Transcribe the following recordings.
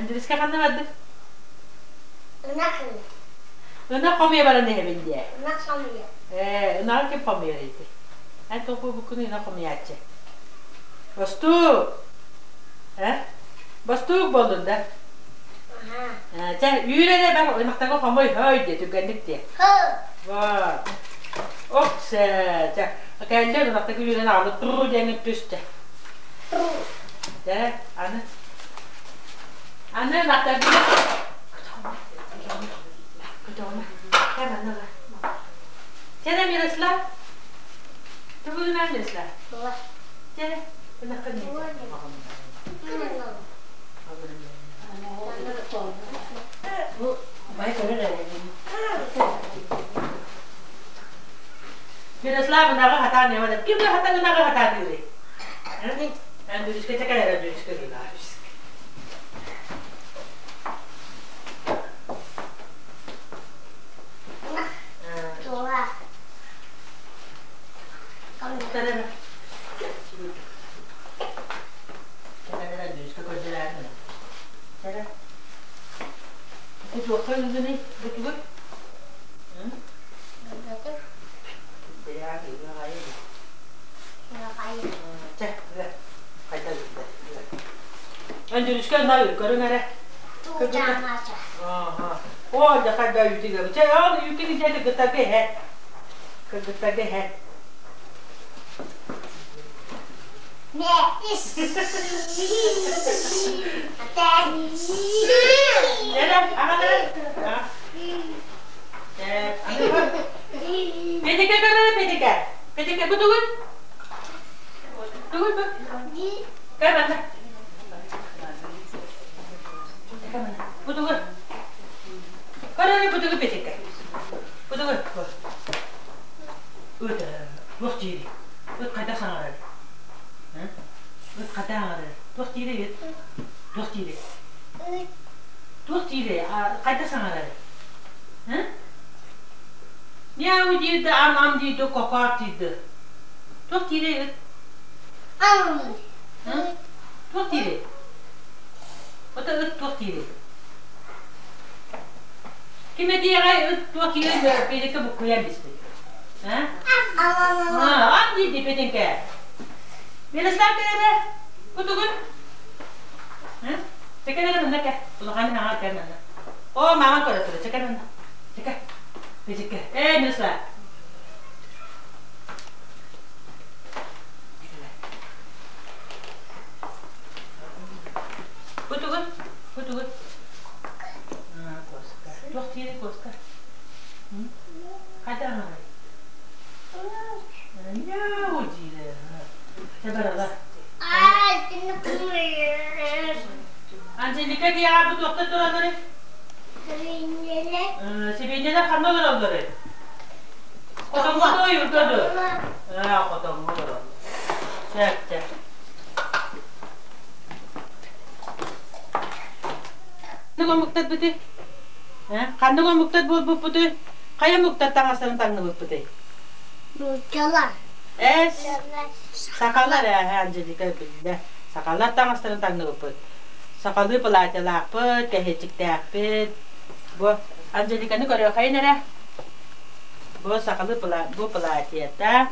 Өндүрүскэ ханна бардык? Ынах хомуйа баран иһэбин диэ. Ынах хомуйа. Ээ, ынаҕы ким хомуйар ити? Эн толкуйбуккун ынах хомуйааччы. Бостуук! Э? Бостуук буоллун да? Аха. Чэ, үүр эрэ бар, ынахтарга хомуй, хөй диэ, түргэнник диэ. Хы. Оксе, чэ, кэллэ ынахтарга үүрэн аҕалып туру диэҥҥин түс чэ. Чэ, аны. Аны ынахтарга Көтөҕүмэ. Кэм анна ла. Чэ, Мирослав. Тугу гынан Мирослав? Чэ, ынахха Мирослав ынаҕы хатаан эвалеп. Ким да хатан ынаҕы хатаан дири? Өндүрүскэ чекер өндүрүскэ Өндүрүскэ ынаа көрүҥ эрэ. Оо, дьэ хайда үүтүгэ. Чэ, ол үүтүн дьэ кыргыттарга иһэр. Кыргыттарга иһэр. Эрэ, аҕалара. Петика көрөрө Петика. Петика бу тугуй? Тугуй бу? Көр манна. Бу тугуй? Көрөрө бу тугуй Петика? Бу тугуй? Ыт туох диирий? Ыт хайдах саҥарар? Ыт хайдах саҥарар? Туох диирий ыт? Туох диирий? Туох диирий? Хайдах саҥарар? Мяу диирдэ, ам-ам диирдэ, кокоот диирдэ. Туох диирий ыт? Туох диирий? Ото ыт туох диирий? Ким этиэҕэй ыт туох диирий Петенька буккуйан биспит. Ам диирди Петенька. Мирослав кэлэрэ бу тугун? Чэкэн эрэ манна кэ. Улахан хаҥа кэ манна. О, мама көрө турар. Чэкэн манна. Чэкэ. Петенька. Ээ, Мирослав. Бу тугун? Бу тугун? Куоска. Туох диирий куоска? Хайдах аҥарай? Мяу диирэ. Чэ барала. Анжелика диэҕэ бу туохта туралларый? Сибиинньэлэр ханна олороллорый? Хотоҥҥо дуо, ойуурга дуо? Аа, хотоҥҥо олороллор. Сөп, сөп. Ханнык омуктар бытый? Ханнык омуктар буолбуппутуй? Хайа омуктар таҥастарын таҥныбыппытый? Нууччалар. Эс, сахалар ээ, Анжелика биллэ. Сахалар таҥастарын таҥныбыппыт. Сахалыы платьелаахпыт, кэһиэччиктээхпит. Бу Анжеликаны көрүөххэйин эрэ. Бу сахалыы бу платьета,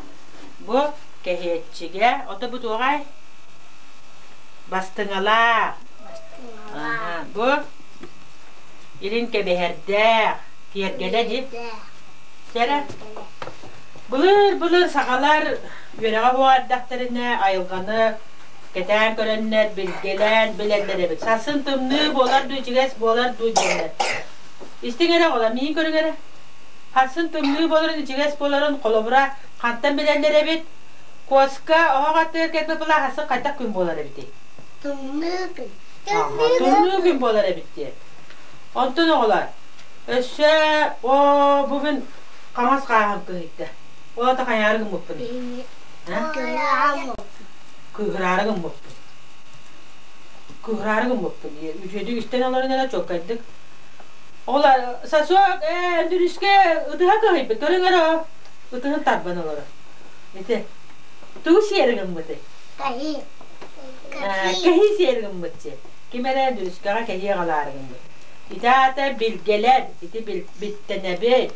бу кэһиэччигэ, ото бу туоҕай? Бастыҥалаах. Бу илин кэбиһэрдээх, киэргэлэ дии. Сэрэ. Былыр-былыр сахалар үөрэҕэ буоардэхтэринэ айылҕаны кэтээн көрөннөр, билгэлээн билэллэр эбит. Сарсын тымныы буолар дуу, ичигэс буолар дуу диэннэр. Истиҥ эрэ оҕолор, миигин көрүҥ эрэ. Сарсын тымныы буоларын, ичигэс буоларын холобура хантан билэллэр эбит? Куоска оһох аттыгар кэлбит былааһасы хайдах күн буолар эбитий? Тымныы күн. Тымныы күн буолар эбит дии. Онтон оҕолор, өссө оо бу мин хаҥас хааһым кыһыйда. Ол ата хайаары гыммыппын. Кыыһыраары гыммыппын. Кыыһыраары гыммыппын. Үчүгэйдик истэн олорон эрэ чуолкайдык. Ол сосуок ээ Өндүрүскэ ытыһа кыһыйбыт. Көрүҥ эрэ ытыһын тарбан олорор. Ити тугу сиэри гыммытый? Кэһии. Кэһии сиэри гыммыт дии. Ким эрэ Өндүрүскэҕэ кэһии аҕалаары гыммыт. Ити аата билгэлэр, ити биттэнэбит.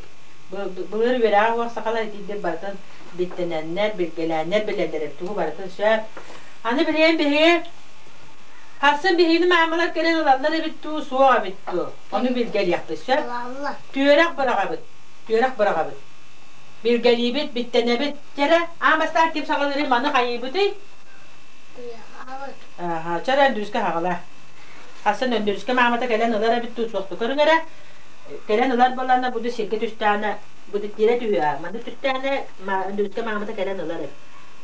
Былыр үөрэҕэ суох сахалар итинник барытын биттэнэннэр, билгэлээннэр билэллэр эбит, тугу барытын сөп. Аны билигин биһиги Харсын биһигини маамалар кэлэн ылаллар эбит дуу, суох эбит дуу? Ону билгэлиэхпит сөп. Түөрэх быраҕабыт, түөрэх быраҕабыт. Билгэлиибит, биттэнэбит. Чэрэ, аан бастаан ким саҕалыырый, маны хайыыбытый? Ааха, чэрэ Өндүрүскэ хаҕала. Харсын Өндүрүскэ маамата кэлэн ылар эбит дуу, суох дуу? Көрүҥ эрэ, кэлэн ылар буоллаҕына, буду сиргэ түстэҕинэ, буду тиэрэ түһүө. Манна түстэҕинэ, Өндүрүскэ маамата кэлэн ылар эбит.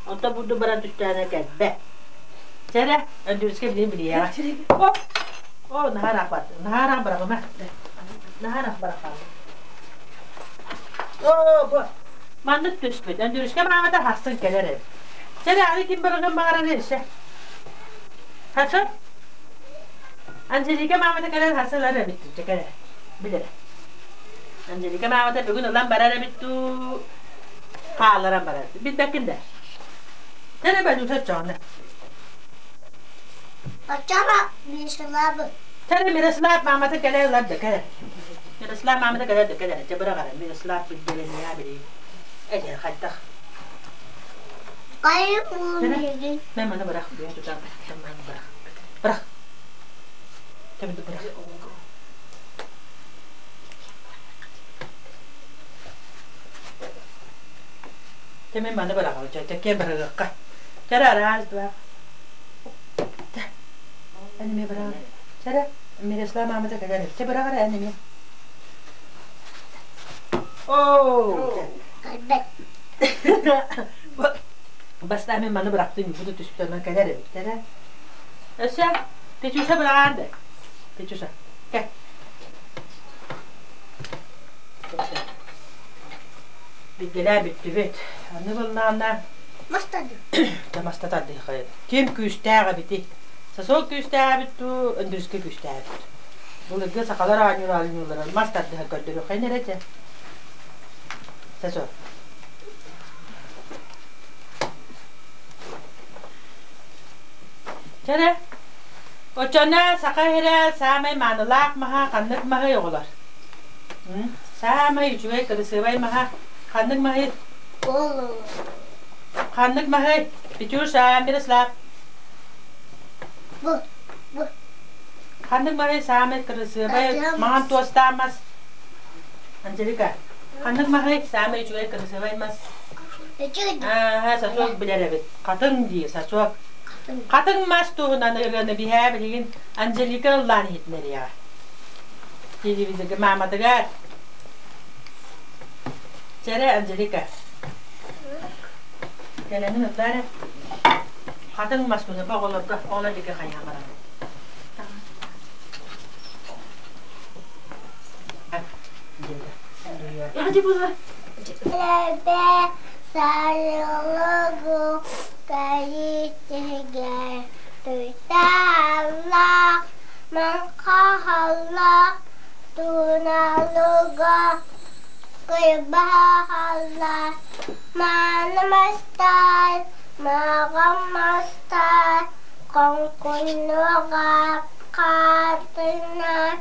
Онтон бурду баран түстэҕинэ кэлбэт. Чэ эрэ, Өндүрүскэ билин билиэҕэ. О, о, наһаа ыраах барда. Наһаа ыраах быраҕыма. Наһаа ыраах бырахпаама. Оо, бу маннык түспүт. Өндүрүскэ маамата хассын кэлэр эбит. Чэ эрэ, аны ким быраҕын баҕарар өссө. Хассын? Анжелика маамата кэлэн хассын ылар эбит дуу, чэ кэлэр. Билэрэ. Анжелика маамата бүгүн ылан барар эбит дуу, хаалларан барар. Билбэккин да. Чэ эрэ, Бадюша оччоҕуна. Оччоҕо Мирославы. Чэ Мирослав маамата кэлэ ылар да кэлэ. Мирослав маамата кэлэр да кэлэ. Чэ быраҕара Мирослав билгэлэниэ били. Эдэр хайдах. Хайы миигин. Мен маны бырах. Мен тутам. Мен маны бырах. Бырах. Тэбинди бырах. Чэ мен маны быраҕабын. Чэ чэ бырагыахха. Чэ раз, два. Эн эмиэ быраҕар. Чэ эрэ, Мирослав маамата кэлэр эбит. Чэ быраҕар эн эмиэ. Оо! Кэлбэт. Бастаан мин маны бырахтым, буду түспүт онон кэлэр эбит эрэ. Өссө Петюша быраҕаан да. Петюша, кэл. Билгэлээ бүттүбүт. Аны буллаҕына Мастады. Маста тардыахайын. Ким күүстээх эбитий? Сосуол күүстээх эбит дуу, Өндүрүскэ күүстээх эбит. Былыргы сахалар оонньуур оонньууларын мас тардыһан көрдөрүөххэ эрэ дьэ. Сосуол. Чэрэ, оччоно саха иһэрэ саамай маанылаах маһа ханнык маһый оҕолор? Саамай үчүгэй кырасыабай маһа ханнык маһый? Ханнык маһый? Петюша, Мирослав. Бу, бу. Ханнык маһый саамай кырасыабай маҥан туостаах мас? Анжелика, ханнык маһый саамай үчүгэй кырасыабай мас? Аа, сосуок билэр эбит. Хатыҥ дии, сосуок. Хатыҥ мас туһунан ырыаны биһээ билигин Анжелика ыллаан иһитинэриэҕэ. Телевизорга мааматыгар Чэрэ, Анжелика. Кэлэнин ыллаа эрэ. Хатыҥ мас туһунан оҕолорго оҕолор диэки хайаан баран. Лэбэ сайылыгы кэлитигэр туйтааллаах, маҥхаһаллаах, туналыга кыйбаһаллар, мааны мастар, маҕан мастар, хоҥкуннуга хаатынар,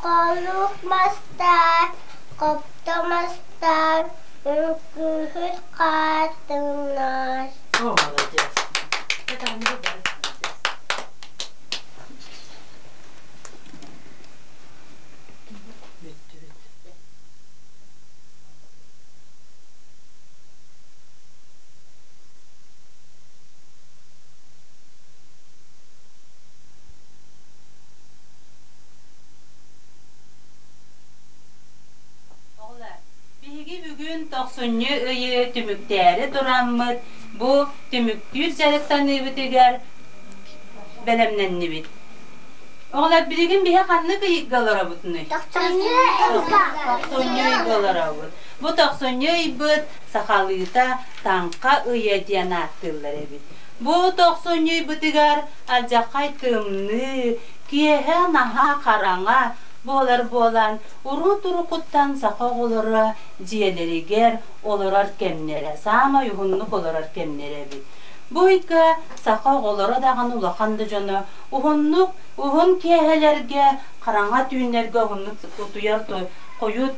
холук мастар, хопто мастар, үҥкүүһүт хаатынар. О, молодец. Это не Бүттүбүт. Оҕолор, биһиги бүгүн тохсунньу ыйы түмүктээри тураммыт, бу түмүктүүр дьарыктаныыбытыгар бэлэмнэннибит. Оҕолор, билигин биһи ханнык ыйга олоробутунуй? Тохсунньу ыйга. Тохсунньу ыйга олоробут. Бу тохсунньу ыйбыт сахалыыта Таҥха ыйа диэн ааттыыллар эбит. Бу тохсунньу ыйбытыгар алдьархай тымныы, киэһэ наһаа хараҥа буолар буолан, урут-уруккуттан саха оҕолоро дьиэлэригэр олорор кэмнэрэ, саамай уһуннук олорор кэмнэрэ эбит. Бу ыйга саха оҕолоро даҕаны улахан да дьоно уһуннук уһун киэһэлэргэ, хараҥа түүннэргэ уһуннук утуйар хойут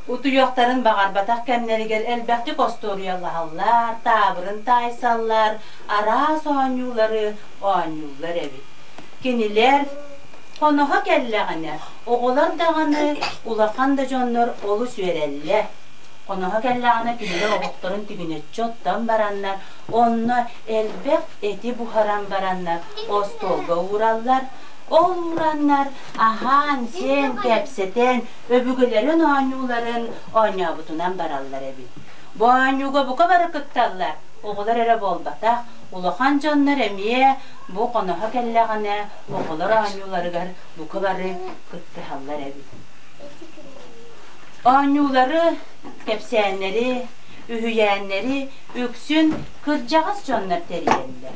утуйуохтарын баҕарбатах кэмнэригэр элбэхтик остуоруйалаһаллар, таабырын таайсаллар, араас оонньуулары оонньууллар эбит. Кинилэр хоноһо кэллэҕинэ, оҕолор даҕаны, улахан да дьоннор олус үөрэллэр. Хоноһо кэллэҕинэ кинилэр оһохторун тигинэччи оттон бараннар, онно элбэх эти буһаран бараннар остуолга уураллар. Ол уураннар аһаан-сиэн, кэпсэтэн, өбүгэлэрин оонньууларын оонньообутунан бараллар эбит. Бу оонньууга бука бары кытталлар, оҕолор эрэ буолбатах, улахан дьоннор эмиэ бу хоноһо кэллэҕинэ оҕолор оонньууларыгар бука бары кыттыһаллар эбит. Оонньуулары, кэпсээннэри, үһүйээннэри үксүн кырдьаҕас дьоннор тэрийэллэр.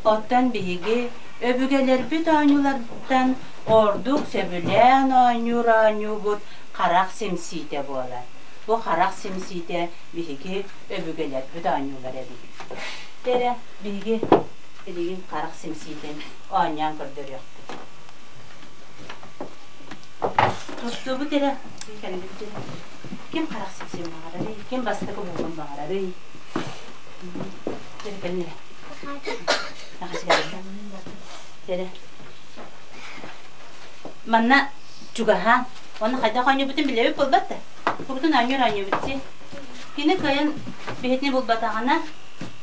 Оттон биһиги өбүгэлэрбит оонньууларыттан ордук сөбүлээн оонньуур оонньуубут харах симсиитэ буолар. Бу харах симсиитэ биһиги өбүгэлэрбит оонньуулар эбит. Эрэ биһиги билигин харах симсиитин оонньоон көрдөрүөхпүт. Туттубут эрэ ким харах симсиэн баҕарарый, ким бастакы буолуон баҕарарый? Кэлин эрэ. Эрэ. Манна чугаһаан, уонна хайдах оонньуубутун билэбит буолбат да. Курутун оонньуур оонньуубут дии. Кини кыайан биһитини булбатаҕына,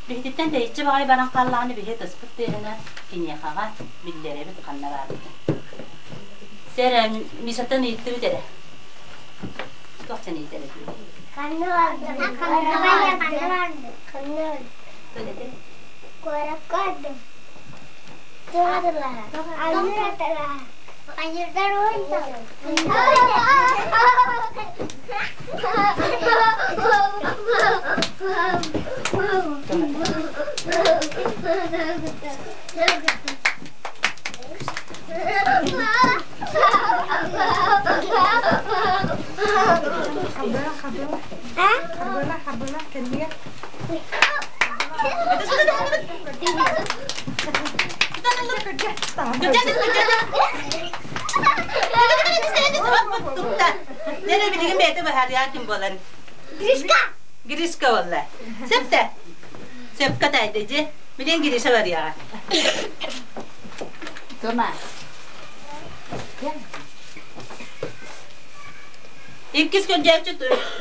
биһититтэн тэйиччи баҕайы баран хааллаҕына биһи тыспыт тыаһына киниэхэҕэ биллэрэбит ханна баарбытын. Сэрэ, Мишаттан ыйыттыбыт эрэ. Туох сен ыйытар этий? Ханна бардым? Ханна бардым? Ханна бардым? Куоракка бардым. Туһадылар. Анньыраталар. Анньырдар Хабыла, хабыла. Хабыла, хабыла, кэннигэр. Нere билигин бэйэтэ быһаарыйа ким буоларын. Гришка! Гришка буолла. Сөптө. Сөпкө тайды дьи. Билин Гриша барыаҕа. Тома. Иккис көрдөөччү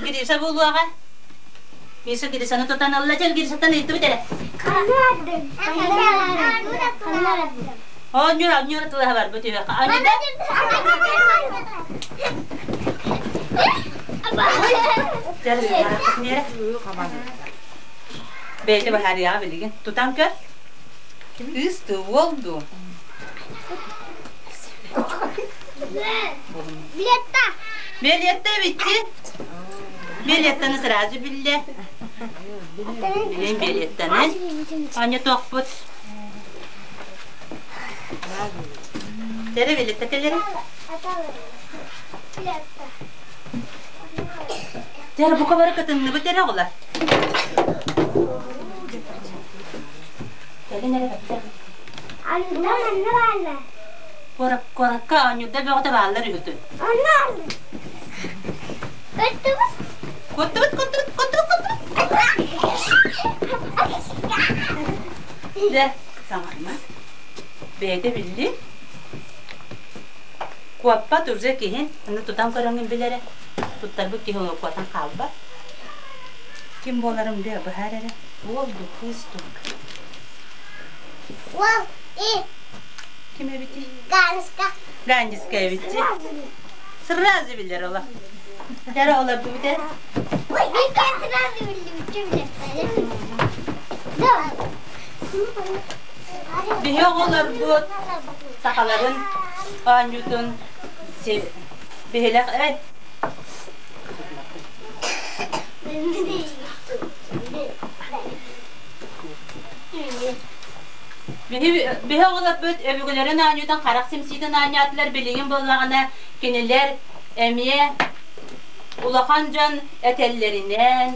Гриша буолуоҕа. Миша Гришаны тутан ылла. Чэ, Гришаттан ыйыттыбыт эрэ. Оонньуур, оонньуур тылаһа барбыт үһү. Оонньууда? Бэйэтэ быһаарыаҕа билигин. Тутан көр. Кыыс дуу, уол дуу? Билетта. Билетта эбитти. Билеттаны сразу биллэ. Билин билеттаны. Аня тохпут. Тере билетта келери. Тере бука бары кытынныбы тере оҕула. Кэлин эрэ бэттэх. Анна манна бааллар. Куоракка оонньуурда бөҕөтө бааллар үһүтүн. Анна Көттүбүт. Көттүбүт, көттүбүт, көттүбүт, көттүбүт. Дьэ, саҥарма. Бэйэтэ билли. Куоппат уже киһи, аны тутан көрөҥҥүн билэрэ. Туттарбыт киһи куотан хаалбат. Ким буоларын быһаар эрэ. Уол дуу, кыыс дуу? Уол и Ким эбитий? Ганска. Ганниска эбитти. Сразу билэр ола. Кэрэ олар бу бүтэ. Ой, сразу билдим, Да. Биһи оҕолорбут сахаларын оонньуутун биһилэх эй Биһи оҕолорбут өбүгэлэрин оонньуутун харах симсиитин оонньоотулар билигин буоллаҕына кинилэр эмиэ улахан дьон этэллэринэн,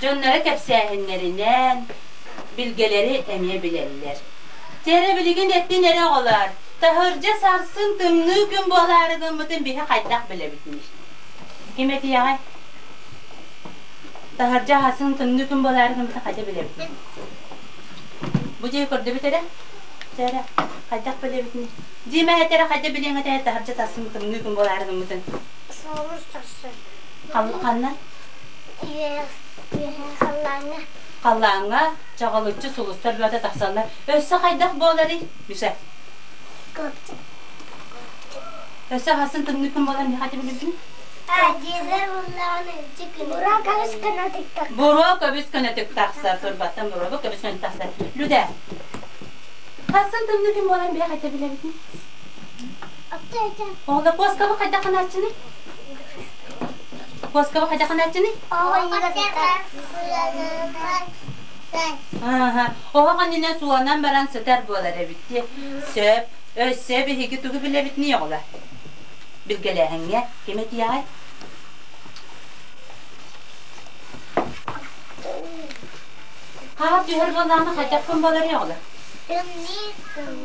дьонноро кэпсээһиннэринэн. билгэлэри эмиэ билэллэр. Чэрэ билигин эттин эрэ оҕолоор, таһырдьа сарсын тымныы күн буолаары гыммытын биһи хайдах билэбитиний? Ким этиэҕэй? Таһырдьа аһасын тымныы күн буолаары гыммытын хайдах билэбитий? Бу дьиэ көрдөбүт эрэ? Чэрэ, хайдах билэбитиний? Дима этэрэ хайдах билиэҥ этэ таһырдьа сарсын тымныы күн буолаары гыммытын? Солус сарсын. Ханна? Үөһэ халлааҥҥа. Халлааҥҥа чаҕылыччы сулустар бөҕөтө тахсаллар. Өссө хайдах буоларый, Миша? Өссө хасын тымныы күн буолар миэхэ билибин? Буруо көбүс көнөтүк тахсар. Турбаттан буруо көбүс көнөтүк тахсар. Люда, хасын тымныы күн буолар миэхэ хайдах билэбитин? Оҕолор куоскабы хайдах ханааччыный? Куоскабы хайдах ханааччыный? Оһох иннинэ суонан баран сытар буолар эбит дии. Сөп. Өссө биһиги тугу билэбитиний оҕолор? Билгэлээһиҥҥэ ким этиэҕэй? Хаар түһэр буоллаҕына хайдах күн буоларый оҕолор?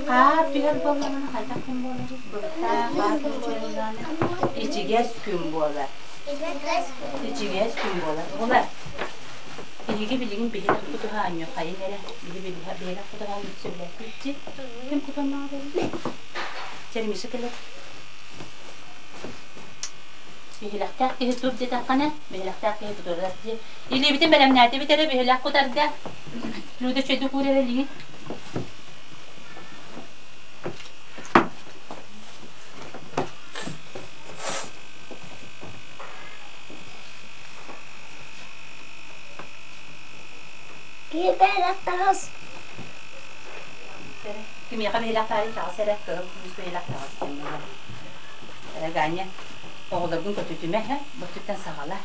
Хаар түһэр буоллаҕына хайдах күн буоларый? Былыттаах хаар күн буоллаҕына ичигэс күн буолар. Ичигэс күн буолар. Оҕолор, биһиги билигин биһилэх кутуһа анньуоххайыҥ эрэ. Биһи биһилэх кутуһа сөбүлээппит Ким кутаннаҕа буолла? Черемиша кэлэр. Биһилэхтээх киһи тур диэтэххинэ, биһилэхтээх киһи тутурар дии. Илиибитин бэлэмнээтибит эрэ биһилэх кутарга. Люда чөйдүк уур эрэ илиҥин. Киһи Кимиэхэ биһилэх таайы таҕыс эрэ, кыһыл көмүс биһилэх таҕыс диэн буолар. Эрэ Ганя, оҕолоргун көтүтүмэ, һэ, бу өттүттэн саҕала.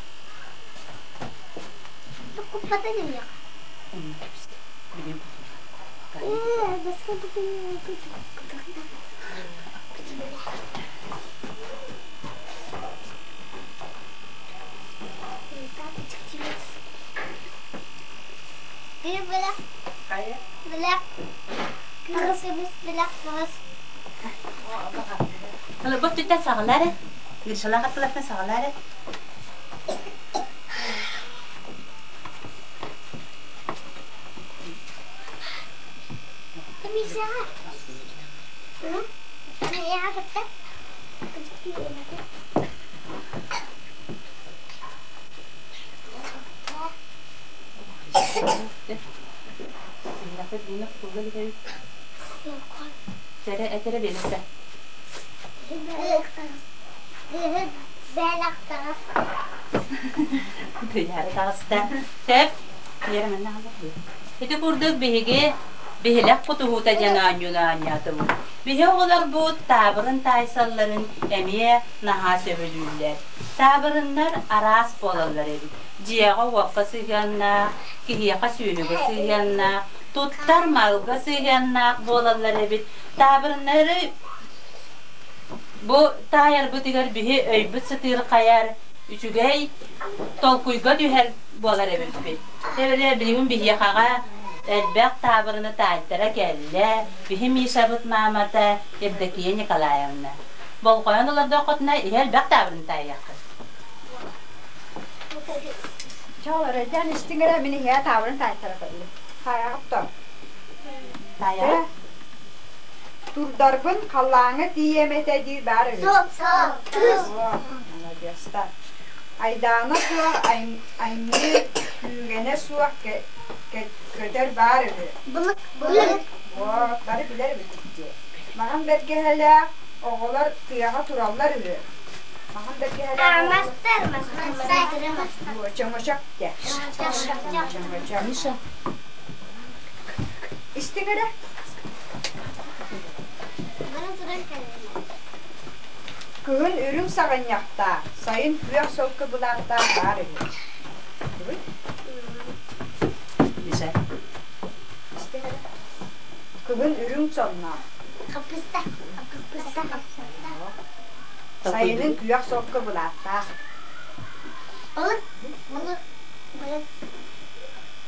Куппата димиэх. Билим Bir bırak. Хайа? Bırak. Kız bırak kız. Бу өттүттэн саҕала эрэ. Гришалаах аттылартан саҕала эрэ. Этэрэ этэрэ биэристэ. Туйаара таҕыста. Сөп. Ити курдук биһиги биһилэх кутуһуута диэн оонньууну оонньоотубут. Биһи оҕолорбут таабырын таайсалларын эмиэ наһаа сөбүлүүллэр. Таабырыннар араас буолаллар эбит. Дьиэҕэ-уокка сыһыаннаах, киһиэхэ сүөһүгэ сыһыаннаах, туттар малга сыһыаннаах буолаллар эбит. Таабырыннары бу таайарбытыгар биһи өйбүт сытыырхайар, үчүгэй толкуйга түһэр буолар эбиппит. Тэбэлэ билигин биһиэхэҕэ элбэх таабырыны таайтара кэллэ. Биһи Мишабыт маамата Евдокия Николаевна. Болҕойон олордоххутуна иһэ элбэх таабырын таайыаххыт. Чаалар, эдьээн истиҥ эрэ, мин иһээ таабырын таайтара көрдүм. Хайаҕыт то? Таайаҕыт? Турдарбын халлааҥҥа тиийиэм этэ диир баар үһү. Суох, суох. Маладьыастар. Айдаана суох, аймыы күүгэнэ суох көтөр баар үһү. Былык, былык. Вот, бары билэр эбиккит дии. Маҕан бэргэһэлээх оҕолор тыаҕа тураллар үһү. Маҕан бэргэһэлээх оҕолор... Мастар, мастар, мастар. Чөҥөчөк дэ. Чөҥөчөк. Миша. Истиҥ эрэ. Кыһын үрүҥ саҕынньахтаах, сайын күөх солко былааттаах баар үһү. Миша. Истиҥ эрэ. Кыһын үрүҥ сонноох. Хаппыста. Хаппыста. Сайынын күөх солко былааттаах. Балык. Балык. Балык.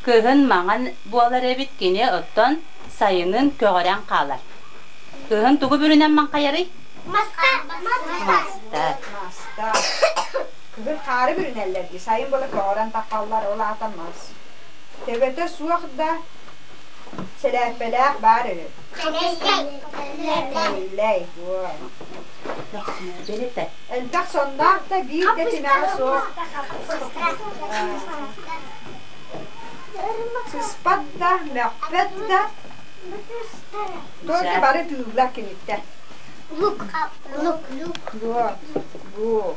Кыһын маҥан буолар эбит кини оттон сайынын көҕөрөн хаалар. Кыһын тугу бүрүнэн маҥхайарый? Маста. Маста. Маста. Кыһын хаары бүрүнэллэр дии, сайын буола көҕөрөн таххаллар, ол аата мас. Төбөтө суох да сэлээппэлээх баар үһү. Тэллэй. Элбэх сонноох да биир да тимэҕэ суох. Сыспат да, мөхпөт да, только бары тыыллар киниттэн. Лук. Лук. Лук. Лук.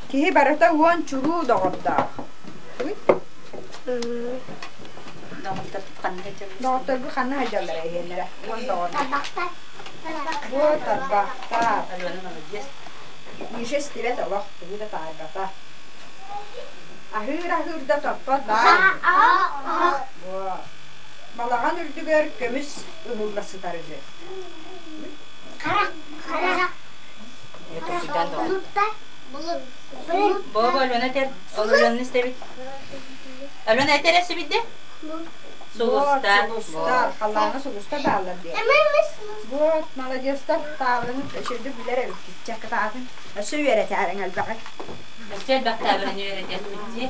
Киһи барыта уон чулуу доҕордоох. Доҕотторгу ханна сылдьаллара иһэллэрэ? Уон доҕор. Бу тарбахтар. Миша истибэт олох, тугу да таайбата. Аһыыр-аһыыр да топпот баар. Балаҕан үрдүгэр көмүс ыһылла сытар үһү. Боо, Алена этэр, ол Аленаны истэбит. Алена этэр эсибитде? Сулустар. Сулустар, халлааҥҥа сулустар бааллар диэн. Вот, молодецтар, таабырын үчүгдүк билэр эбиккит. Чэ, кытаатын. Өссө үөрэтээриҥ элбэҕи. Өссө элбэх таабырын үөрэтиэхпит дии.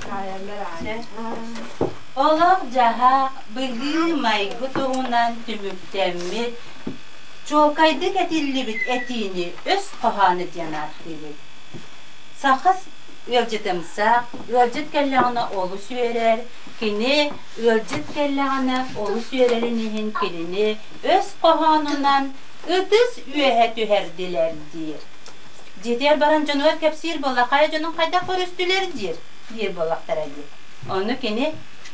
Олох-дьаһах, быһыы-майгы туһунан түмүктэммит, чуолкайдык этиллибит этиини өс хоһооно диэн ааттыыбыт. Саха ыалдьытымсах, ыалдьыт кэллэҕинэ олус үөрэр, кини ыалдьыт кэллэҕинэ олус үөрэрин иһин кинини өс хоһоонунан ытыс үөһэ түһэрдилэр диир. Дьиэтигэр баран дьонугар кэпсиир буолла, хайа дьонун хайдах көрүстүлэр диир, диир буоллахтара дии. Ону кини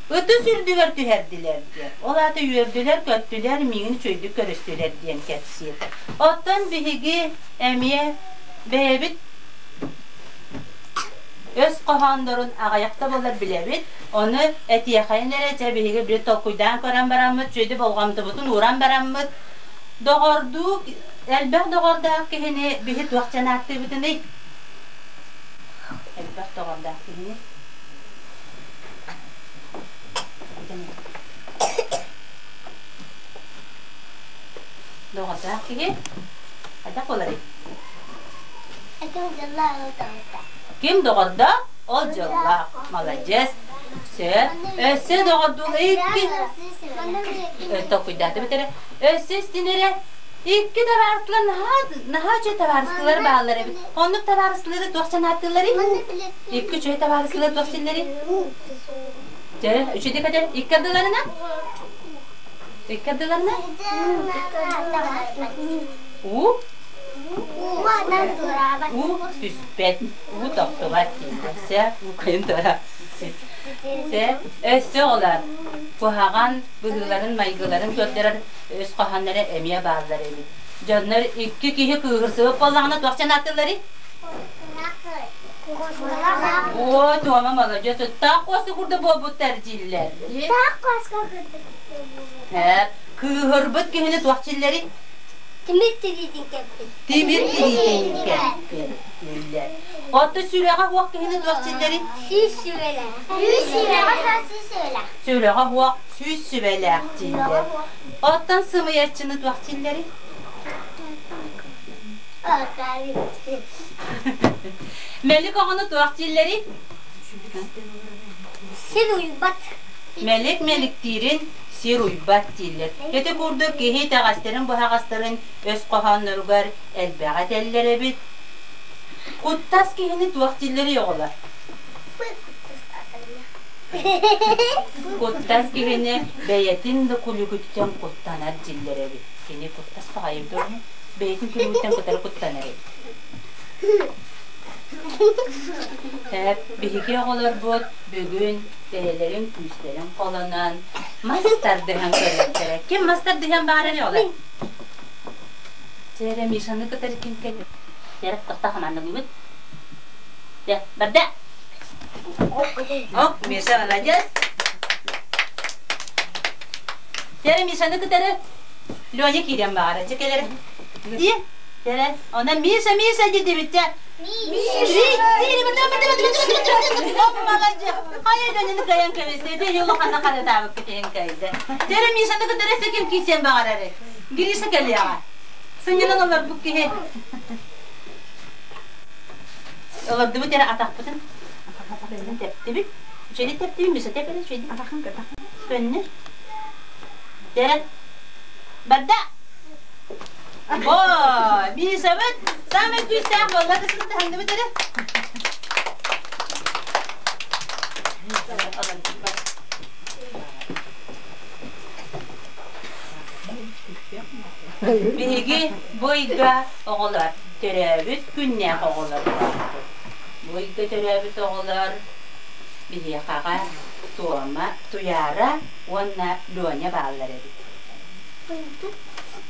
ытыс үрдүгэр түһэрдилэр диэн. Ол аата үөрдүлэр-көттүлэр, миигин үчүгэйдик көрүстүлэр диэн кэпсиир. Оттон биһиги эмиэ бэйэбит өс хоһооннорун аҕыйахта буоллар билэбит. Ону этиэхэйин эрэ чэ биһиги били толкуйдаан көрөн бараммыт, үчүгэйдик болҕомтобутун ууран бараммыт, доҕордуу элбэх доҕордоох киһини биһи туох диэн ааттыыбытыный? Элбэх доҕордоох киһини. Доҕордоох киһи хайдах буоларый? Ким доҕордоох, ол дьоллоох. Маладьыас. Сөп. Өссө доҕордуу икки толкуйдаатыбыт эрэ. Өссө истин эрэ. Икки табаарыстылар наһаа наһаа үчүгэй табаарыстылар бааллар эбит. Оннук табаарыстылары туох санааттыылларый? Икки үчүгэй табаарыстылар туох синнэрий? Дьэ, үчүгэй этэ. Икки ардыларына? Икки ардыларына? Уу? Уу түспэт, уу тохтубат дииллэр. Сэ, уу кайын туора. Сэ, өссө оҕолор куһаҕан быһыыларын, майгыларын көрдөрөр өс хоһоонноро эмиэ бааллар эбит. Дьоннор икки киһи кыыһырсыбыт буоллаҕына туох санаатылларый? Оо, Туома молодец, таах куоска курдук буолбуттар дииллэр. Кыыһырбыт киһини туох дииллэрий? Тимир тириитин кэппит. Тимир тириитин кэппит дииллэр. Оттон сүрэҕэ суох киһини туох дииллэрий? Сүүс сүбэлээх. Сүүс сүрэҕэ суох сүүс сүбэлээх. Сүрэҕэ суох сүүс сүбэлээх дииллэр. Оттон сымыйаччыны туох дииллэрий? Мэлик оҕону туох дииллэрий? Сир уйбат. Мэлик мэликтиирин сир уйбат дииллэр. Ити курдук киһи итэҕэстэрин-быһаҕастарын өс хоһоонноругар элбэҕи этэллэр эбит. Куттас киһини туох дииллэрий оҕолор? Куттас киһини бэйэтин да күлүгүттэн куттанар дииллэр эбит. Кини куттас баҕайы дуо? Бэйэтин күлүгүттэн кытары куттанар эбит. Биһиги оҕолорбут бүгүн бэйэлэрин күүстэрин холонон мас тардыһан көрүөхтэрэ. Ким мас тардыһан баҕарар оҕолор? Чэ, Мишаны кытары ким кэлэр? Чэ, тохтоо хамаандалыыбыт. Дьэ, барда! Оп, Миша молодец! Чэ, Мишаны кытары Леня киирэн баҕара. Чэ, кэлэр. Дии, кэлэр. Онон Миша, Миша диэтибит, чэ. Хайа кэбисте, юлахана харатаабыт китиһин кайда. Тере Мишаны кытары ким кисен баҕарары. Гриша кэлиэҕэ. Сынньанан олорбут киһи. Олордубут эрэ атахпытын. Атахпытын тэптибит. Үчүгэйдик тэптибит, Миша тэпэрэ үчүгэйдик. Атахын атахын. Көннөр. Тере. Барда. О, Мишабыт самый күүстээх буолла кысыны таһынныбыт эрэ. Биһиги бу ыйга оҕолор төрөөбүт күннээх оҕолор буолбут. Бу ыйга төрөөбүт оҕолор биһиэхэҕэ Туома, Туйаара уонна Леня бааллар эбит.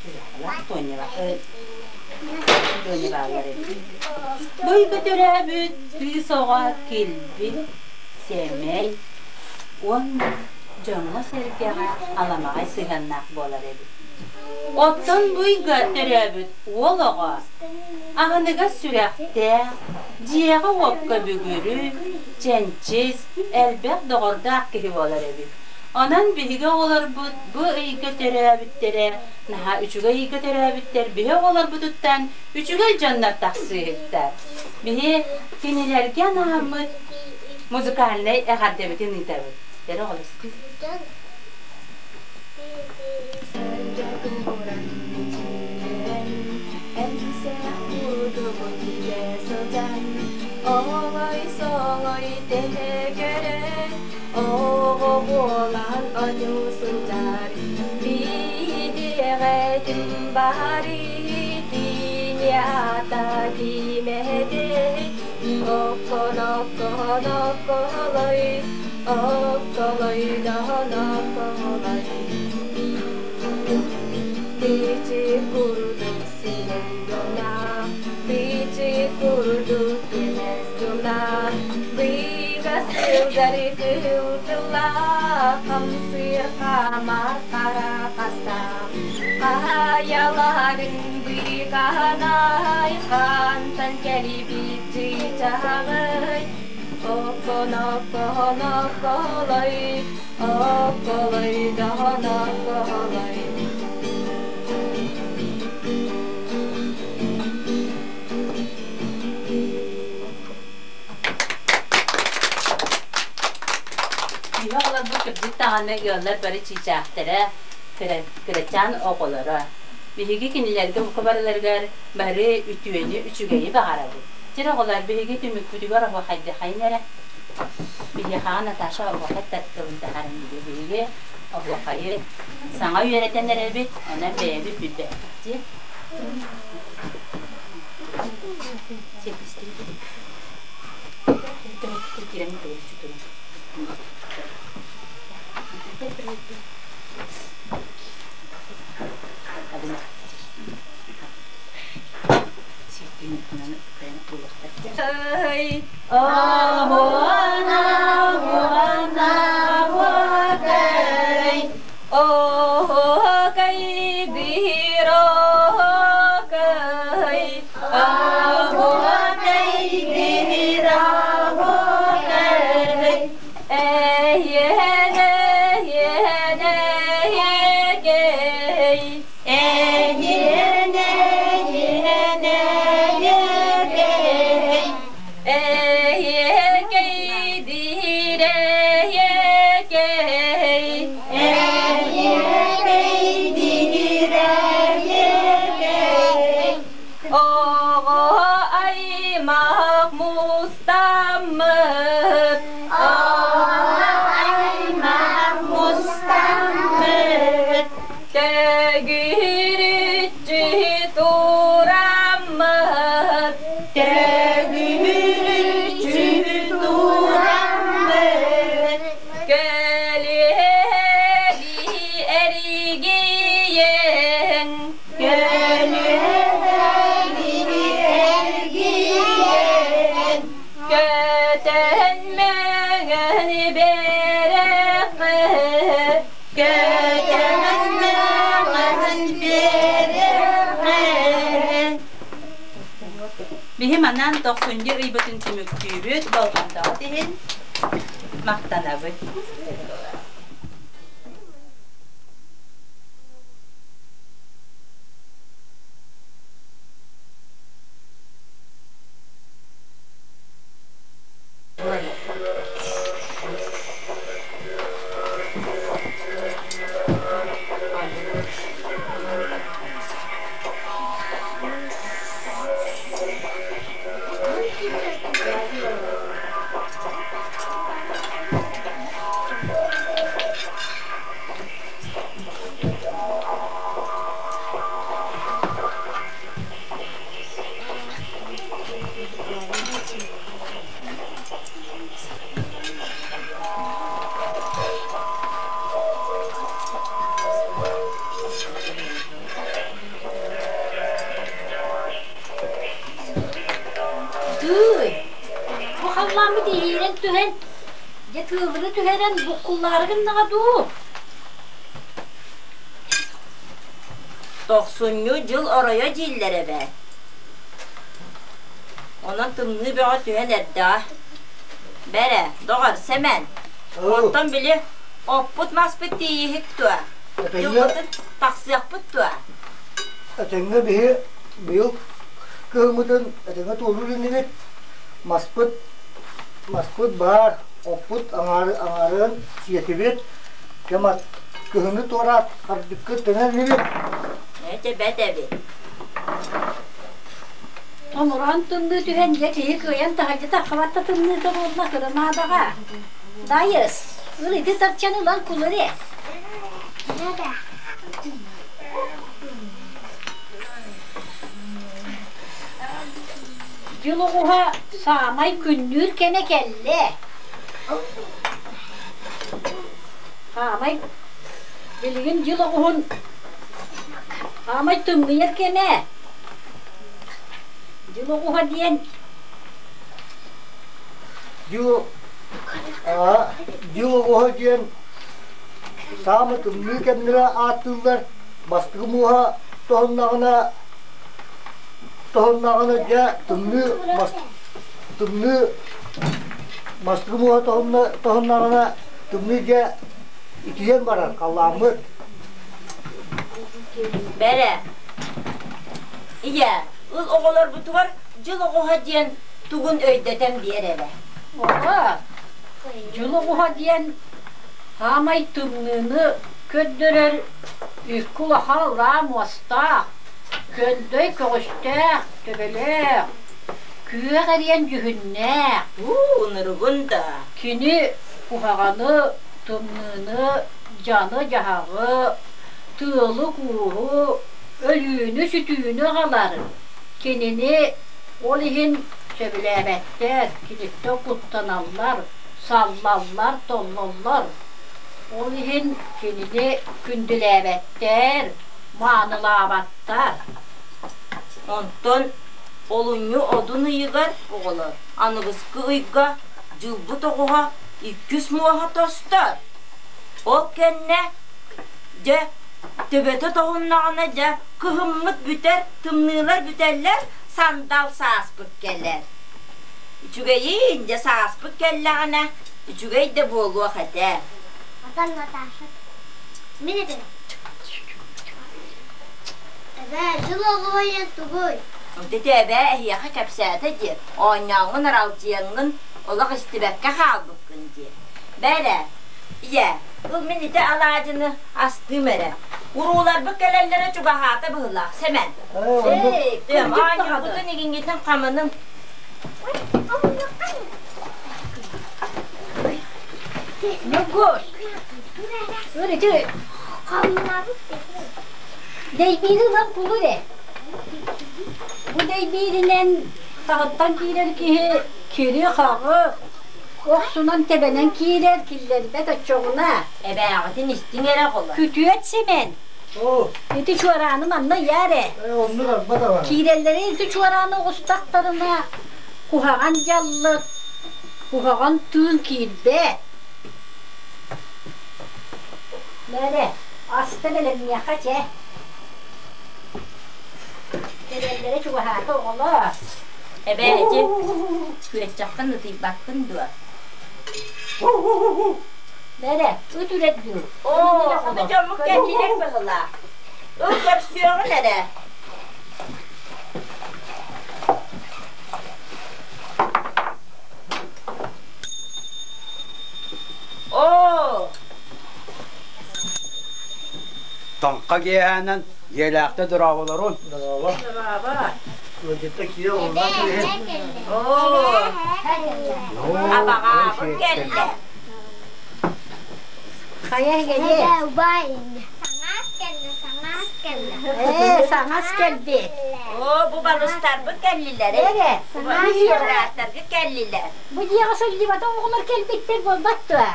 Туйаара, Тоня Леня бааллар эбит. Бу ыйга төрөөбүт кыыс оҕо килбик, сэмэй уонна дьоҥҥо-сэргэҕэ аламаҕай сыһыаннаах буолар эбит. Оттон бу ыйга төрөөбүт уол оҕо аһыныгас сүрэхтээх, дьиэҕэ-уокка бүгүрү, чэнчис, элбэх доҕордоох киһи буолар эбит. Онон биһиги оҕолорбут бу ыйга төрөөбүттэрэ наһаа үчүгэй ыйга төрөөбүттэр биһи оҕолорбутуттан үчүгэй дьоннор тахсыыһыктар. Биһи кинилэргэ анааммыт музыкальнай эҕэрдэбитин ыытабыт. Эрэ оҕолор Оҥой-соҥой тэһэ көрөн, оҕо буолан оонньуу сылдьар. Биһиэҕэтин баары кини аата кимэтэй, Окконокконокколой, окколой донокколой. Бичи курдук синен гына, бичи курдук кемес гына, быга сылдьар кыыл тыллаах, хамсыыр хаамар хара хастаах. Хаайаларын быыкаанай, хантан кэлибит чыычааҕый, Окконокконокколой, окколой донокколой. Киһи оҕолорбут кырдьык даҕаны ыаллар бары чыычаахтара, кырачаан оҕолоро. Биһиги кинилэргэ бука барыларыгар бары үтүөнү, үчүгэйи баҕарабыт. Чэр оҕолор, биһиги түмүкпүтүгэр оһуохайдыхайын эрэ. Биһиэхэҕэ Наташа оһуохай тылын таһааран биһиги оһуохайы саҥа үөрэтэн эрэбит, онон бэйэбит билбэппит дии. Оһуона, уона, уокай, Оһуокай биир оһуокай, оһуокай биир оһуокай. Эйиэнэ, эйиэнэ, эйиэкэй, Эйиэнэ, эйиэнэ, эйиэкэй. Эйиэкэй диир эйиэкэй, Эйиэкэй диир эйиэкэй. Оҕо аймах мустаммыт, Оҕо аймах мустаммыт, төгүрүччү тураммыт, төгүрүччү тураммыт, көлүөһэли эргийэн, көлүөһэли эргийэн, көтөн мөҥөн бэрэхэ, көтөн мөҕөн биэрэҕэ. Биһи манан тохсунньу ыйбытын түмүктүүбүт, болҕомтоҕут иһин махтанабыт. Тыый, бу халлааммыт иһиирэн түһэн, дьэ тыалыры түһэрэн буккуллаары гыннаҕа дуу? Тохсунньу дьыл оройо дииллэр эбээт. Онон тымныы бөҕө түһэн эрдэҕэ. Бэрэ, доҕор, Сэмэн, оттон били оппут-маспыт тиийиһик дуо? Дьылбытын тахсыахпыт дуо? Этэҥҥэ биһи быйыл кыһыммытын этэҥҥэ туоруур инибит. Маспыт, маспыт баар, оппут аҥаары аҥаарын сиэтибит. Кэм кыһыны туораат хардыккыт төнөн инибит. Этэ бэт эбит. Томороон тымныы түһэн дьэ киһи кыайан таһырдьа таххыбат да тымныыта буолла кырымаадаҕа. Дайыс, ыл ити тарчаны ылан кулар ээ. Дьыл оҕуһа саамай күннүүр кэмэ кэллэ. Хаамай билигин дьыл оҕуһун хаамай тымныйар кэмэ. Дьыл оҕуһа диэн Дьыл дьыл оҕуһа диэн саамай тымныы кэмнэрэ ааттыыллар. Бастакы мууһа тоһуннаҕына тоһуннаҕына дьэ тымныы тымныы бастакы мууһа тоһуннаҕына тымныы дьэ итийэн барар халлааммыт. Бэрэ. Ийэ, ыл оҕолорбутугар дьыл оҕуһа диэн тугун өйдөтөн биэр эрэ. Оҕо, дьыл оҕуһа диэн хаамай тымныыны көрдөрөр икки улахан ураа муостаах, көндөй көҕүстээх, төбөлөөх, күөх эриэн дьүһүннээх. Уу, ынырыгын да. Кини куһаҕаны, тымныыны, дьаны-дьаһаҕы, тыалы-кууһу, өлүүнү-сүтүүнү аҕалар. Кинини ол иһин сөбүлээбэттэр, киниттэн куттаналлар, саллаллар, толлоллор. Ол иһин кинини күндүлээбэттэр, маанылаабаттар. Онтон олунньу одун ыйыгар оҕолор аныгыскы ыйга дьылбыт оҕуһа иккис муоһа тостор. Ол кэннэ дьэ төбөтө тоһуннаҕына дьэ кыһыммыт бүтэр, тымныылар бүтэллэр, сандал сааспыт кэлэр. Үчүгэйин дьэ сааспыт кэллэҕинэ үчүгэй да буолуох этэ. Отон Наташа. Мин этим. Эбээ, дьыл оҕуһа тугуй? Ити эбээ эһиэхэ кэпсээтэ диэ, оонньооҥҥун аралдьыйаҥҥын олох истибэккэ хаалбыккын диэ. Бээрэ, ийээ, ыл мин ити алаадьыны астыым эрэ. Урууларбыт кэлэллэрэ чугаһаата быһыылаах, Сэмэн. Ээ, Оонньуургутун игиҥҥитин хаманым. Ньургуш, ыл ити дэйбиири ылан кулу эрэ. Бу дэйбииринэн таһыттан киирэр киһи кири-хаҕы охсунан тэбэнэн киирэр, киллэрбэт оччоҕуна. Эбээҕитин истиҥ эрэ оҕолор. Күтүөт Сэмэн, ити чуорааны манна ыйаар ээ. Оннук арба даҕаны. Киирэллэрин ити чуорааны оҕустахтарына куһаҕан дьаллык, куһаҕан тыын киирбэт. Мээрэ, аста бэлэмниэххэ чэ. Кэлэллэрэ чугаһаата оҕолор. Эбээ ити күөччэххин ытыйбаккын дуо? Бэрэ, ыт үрэр дуу? Оо, аны дьоммут кэллилэр быһыылаах. Ыл көрсүөҕүн эрэ. Оо! Таҥха киэһээнэн дьиэлээхтэ дорооболорун. Дорообо. Дорообо. Ыалдьытта киирэ олордон кэбиһин. Оо! Абаҕаабыт кэллэ. Хайа эһиги? Саҥаас кэллэ, саҥаас кэллэ. Ээ, саҥас кэлбит. Оо, бу балыстарбыт кэллилэр. Эрэ. Бырааттаргыт кэллилэр. Бу дьиэҕэ сылдьыбатах оҕолор кэлбиттэр буолбат дуо?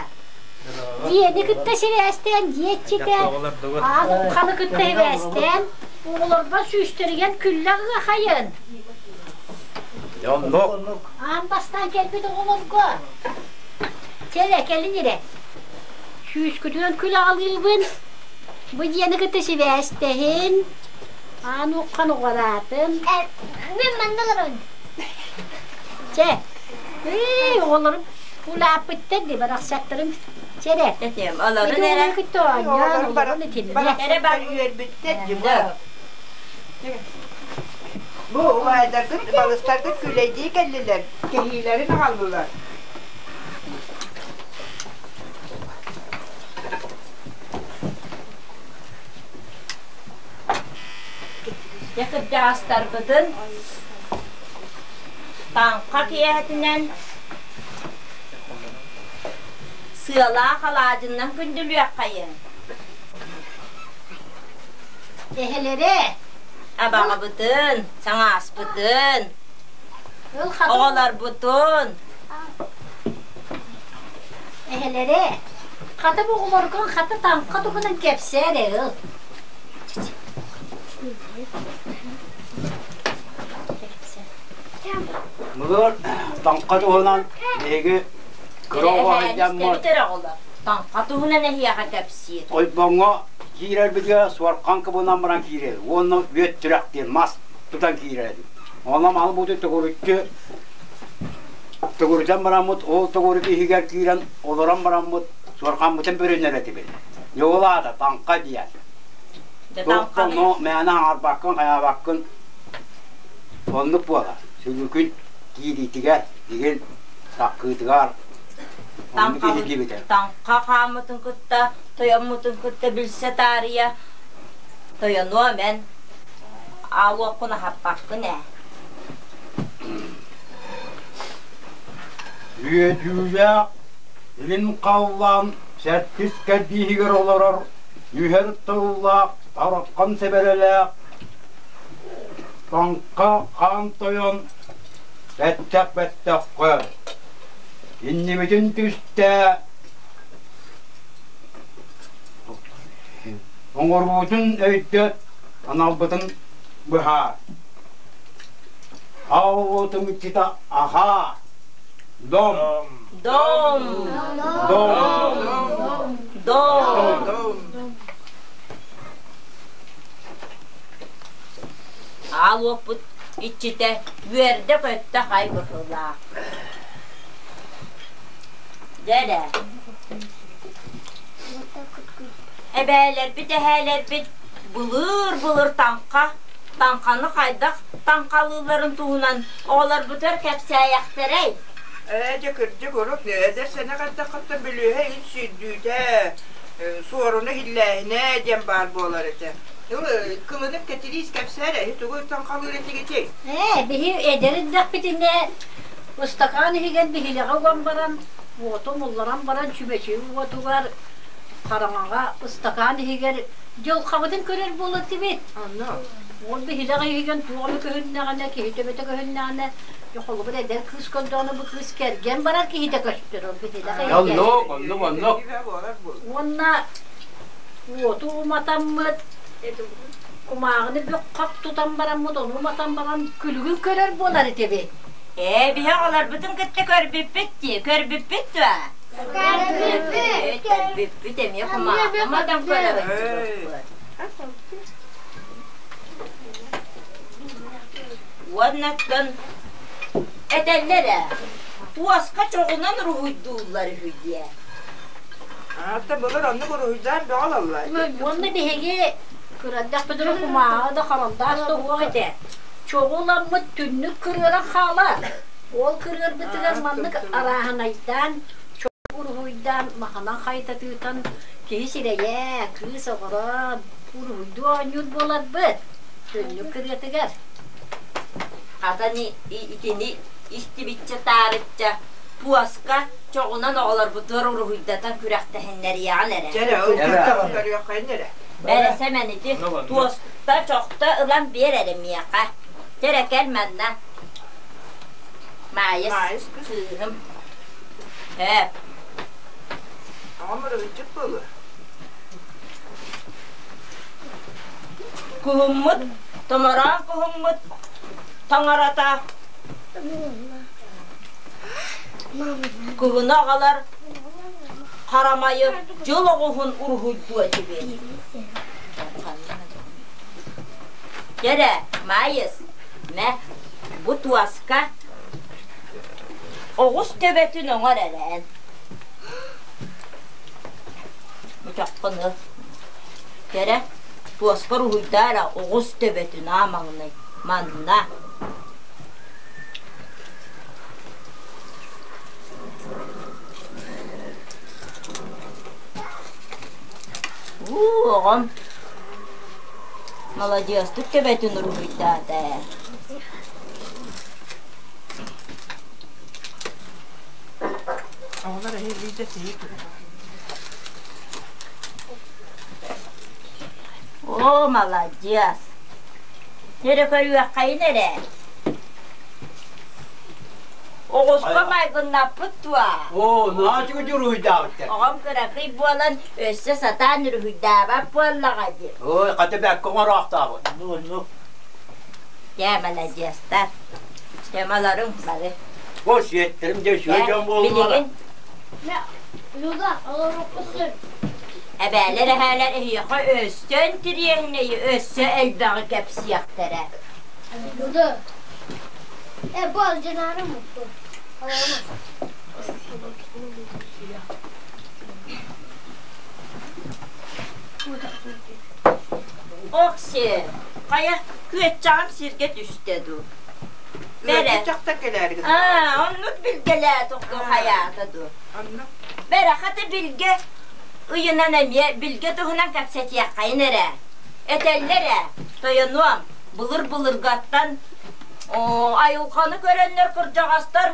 Дьиэни кытта сибээстээн, дьиэ иччитэ, аан ухханы кытта сибээстээн, оҕолорго сүүстэригэр күллэ ыахайын. Оннук. Аан бастаан кэлбит оҕолорго Чэ, кэлин эрэ. Сүүскүтүнэн күл аҕалыыбын. Бу дьиэни кытта сибээстэһин. Аан уххан уҕараатын. Мин манна олоробун. Чэ, ыы, оҕолорум улааппыттар дии барахсаттарым. Чэ эрэ. Этиэм, олорун эрэ. Кытта оонньоон, олорун итиннэ. Эрэ бар үөрбүттэр дьыбы. Бу убайдаргыт, балыстаргыт күлэйдии кэллилэр, кэһиилэрин аҕаллылар. Дьэ кырдьаҕастарбытын таҥха киэһэтинэн сыалаах алаадьыннан күндүлүөххэйиҥ. Эһэлэрэ Абаҕабытын, саҥааспытын, оҕолорбутун Эһэлэрэ хата бу оҕолоргун хата таҥха туһунан кэпсээ эрэ ыл. Мылыр таҥха туһунан биһиги кыра оҕо сылдьаммыт Таҥха туһунан эһиэхэ кэпсиир. Ойбоҥҥо киирэрбитигэр суорҕан кыбынан баран киирэр уонна үөт түрэх диэн мас тутан киирэр этим. Онон малы буту төгүрүччү төгүрүтэн бараммыт, ол төгүрүк иһигэр киирэн олорон бараммыт суорҕаммытын бүрүнэр этибит. Ол аата таҥха диэн. Туохтан мээнэ аҥарбаккын, хайаабаккын оннук буолар. Сүгүкүн киириитигэр, игин саккыытыгар оннук иһиллибитэ. Таҥха хааммытын кытта, тойоммутун кытта билсэ таарыйа тойонуом эн аалуоххун аһаппаккын ээ. Үөдүүлээх илин халлаан сэттис кэрдииһигэр олорор нүһэр тыллаах таракхан сэбэрэлээх Таҥха хаан тойон бэттэх-бэттэххэ иннибитин түстэ оҥоруутун өйдөт аналбытын быһаар Ааллытым иччитэ аһаа дом Дом дом Дом Аал уоппут иччитэ үөрдэ-көттө хай быһыылаах. Дьэ эрэ. Эбээлэрбит, эһээлэрбит былыр-былыр таҥха, таҥханы хайдах таҥхалыылларын туһунан оҕолорбутугар кэпсээйэхтэрэй? Ээ, дьэ кырдьык урут эдэр сэнэх эрдэххиттэн бүлүүһэ ил сүүрдүүтэ, суоруна иһиллээһинэ диэн баар буолар этэ. Кылынып Кэтириис кэпсээр эһи тугу таҥхалыыр этигитий? Ээ, биһи эдэр эрдэхпитинэ ыстакаан иһигэр биһилэҕи уган баран, уоту умулларан баран чүмэчи уотугар хараҥаҕа ыстакаан иһигэр дьылҕабытын көрөр буолар этибит. Ол биһилэх иһигэр туох эмэ көһүннэҕинэ, киһи төбөтө көһүннэҕинэ, холобур эдэр кыыс көрдөҕүнэ бу кыыс кэргэн барар киһитэ көстөр ол биһилэх иһигэр. Оннук, оннук, оннук. Уонна уоту уматаммыт, кумааҕыны бөх-хах тутан бараммыт, ону уматан баран күлүгүн көрөр буолар этибит. Ээ, биһи оҕолорбутун кытта көрбүппүт дии, көрбүппүт дуо? Көрбүппүт. Көрбүппүт эмиэ кумааҕы уматан көрөбүт. Уоннаттан Этэллэр ээ, туоска чоҕунан уруһуйдууллар үһү диэн. Аата былыр оннук уруһуйдаан бөҕө ылаллар. Уонна биһиги кырадахпытына кумааҕы да харандаас да уох этэ. Чоҕу ыламмыт түннүк кырыаран хаалар. Ол кырыарбытыгар маннык арааһынайдаан чоҕу уруһуйдаан маханан хайтатыытан киһи сирэйэ, кыыс оҕорон уруһуйдуу оонньуур буоларбыт түннүк кырыатыгар. Хата итини истибиччэ таарычча туоска чоҕунан оҕолорбутугар уруһуйдатан күрэхтэһиннэриэҕин эрэ. Дьэ эрэ, ылгыттаҕын көрүөххэйин эрэ. Бэрэ Сэмэн ити туоста чохто ылан биэр эрэ миэхэ. Дьэ эрэ кэл манна. Маайыс кыыһым. Ээ. Оҕом уруһуйдьут буолуо. Куһуммут, томороон куһуммут таҥарата Кыһыны аҕалар харамайы дьыл оҕуһун уруһуйдуо этибит. Кэрэ, Маайыс, мэ, бу туоска оҕус төбөтүн оҥор эрээн. Мучаххын ыл. Кэрэ, туоска уруһуйдаа эрэ оҕус төбөтүн аамаҥнай. Манна. Уу, оҕом маладьыастык төбөтүн уруһуйдаата ээ. Оҕолор эһиги да Оо, маладьыас. Эрэ көрүөххэйин эрэ. Оҕуска майгыннаппыт дуо? Оо, наачыгы дьуруһуйдаабыттар. Оҕом кыракый буолан өссө сатаан уруһуйдаабат буоллаҕа дии. Ой, хата бэккэ оҥороохтообут. Оннук. Дьэ, маладьыастар. Темаларыҥ бары. О, сиэттерим дьэ үчүгэй дьон буоллулар. Билигин Люда, олоруохпут Эбээлэр эһээлэр эһиэхэ өссө интириэһинэйи, өссө элбэҕи кэпсиэхтэрэ. Люда, э, бу алдьанаары мутту. Окси, хайа күөччэҕим сиргэ түстэ дуу? Бэрэ. Чахтар кэлээри Аа, оннук билгэлээ тохтуу хайаата дуу? Оннук. Бэрэ хата билгэ ыйынан эмиэ билгэ туһунан кэпсэтиэххэйин эрэ. Этэллэр ээ, тойонуом, былыр-былыргаттан айылҕаны көрөннөр кырдьаҕастар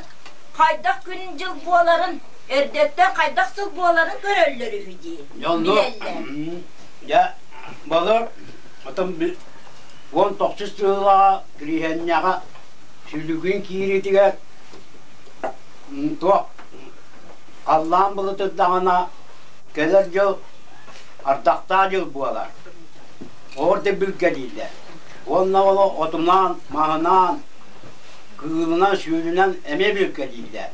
хайдах күн-дьыл буоларын, эрдэттэн хайдах сыл буоларын көрөллөр үһү дии. Билэллэр. Дьэ, былыр отон 19 сыллааҕы Кириһэнньэҕэ сүлүгүн киириитигэр туох халлаан былытырдаҕына кэлэр дьыл ардахтаах дьыл буолар. Орда билгэлииллэр. Уонна ол отунаан, маһынаан, кыылынан, сүүрүнэн эмиэ билгэлииллэр.